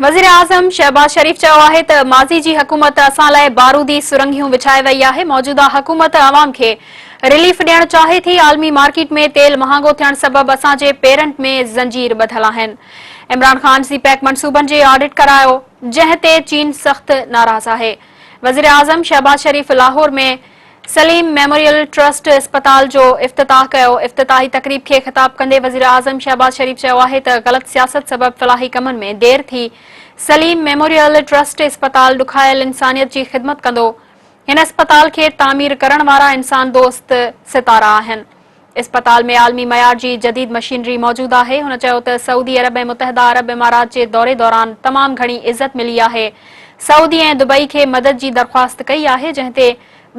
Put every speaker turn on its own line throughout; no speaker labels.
وزيراعظم شهباز شريف چيو آهي ته ماضي جي حڪومت اسان لاء بارودي سرنگهيون وڇائي وئي آهي، موجوده حڪومت عوام کي رليف ڏيڻ چاهي ٿي، عالمي مارڪيٽ ۾ تيل مهانگو ٿيڻ سبب اسان جي پيرن ۾ زنجير ٻڌل آهن، عمران خان سي پيڪ منصوبن جي آڊٽ ڪرايو، جنهن تي چين سخت ناراض آهي، وزيراعظم شهباز شريف لاهور ۾ سليم ميموريل ٽرسٽ اسپتال جو افتتاح ڪيو. افتتاحي تقريب کي خطاب ڪندي وزيراعظم شهباز شريف چيو آهي ته غلط سياست سبب فلاحي ڪمن ۾ دير ٿي، سليم ميموريل ٽرسٽ اسپتال ڏکايل انسانيت جي خدمت ڪندو، هن اسپتال کي تعمير ڪرڻ وارا انسان دوست ستارا آهن. اسپتال ۾ عالمي معيار جي جديد مشينري موجود آهي. هن چيو ته سعودي عرب ۽ متحده عرب امارات جي دوري دوران تمام گهڻي عزت ملي آهي، سعودي ۽ دبئي کي مدد جي درخواست ڪئي آهي جنهن تي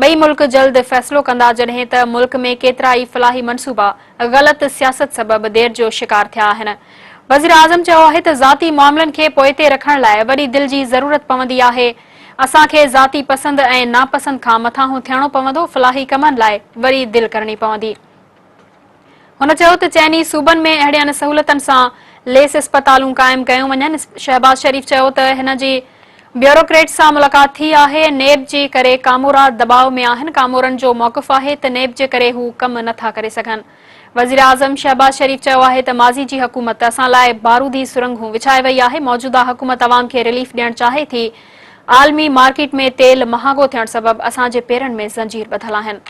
ٻئي ملڪ جلد فيصلو ڪندا جڏهن ته ملڪ ۾ ڪيترائي فلاحي منصوبا غلط سياست سبب دير جو شڪار ٿيا آهن. وزيراعظم چيو آهي ته ذاتي معاملن کي پوئتي رکڻ لاء وڏي دل جي ضرورت پوندي آهي، اسان کي ذاتي پسند ۽ ناپسند کان مٿانهون ٿيڻو پوندو، فلاحي ڪمن لاء وري دل ڪرڻي پوندي. هن چيو ته چئني صوبن ۾ اهڙين سهولتن سان ليس اسپتالون قائم ڪيون وڃن. شهباز شريف چيو ته هن جي بيوروڪريٽس سان ملاقات ٿي آهي، نيب جي ڪري ڪامورا دٻاء ۾ آهن، ڪامورن جو موقف آهي ته نيب جي ڪري هو ڪم نٿا ڪري سگهن. وزيراعظم شهباز شريف چيو آهي ته ماضي جي حڪومت اسان لاء بارودي سرنگهون وڇائي وئي آهي، موجوده حڪومت عوام کي رليف ڏيڻ چاهي ٿي، عالمي مارڪيٽ ۾ تيل مهانگو ٿيڻ سبب اسان جي پيرن ۾ زنجير ٻڌل آهن.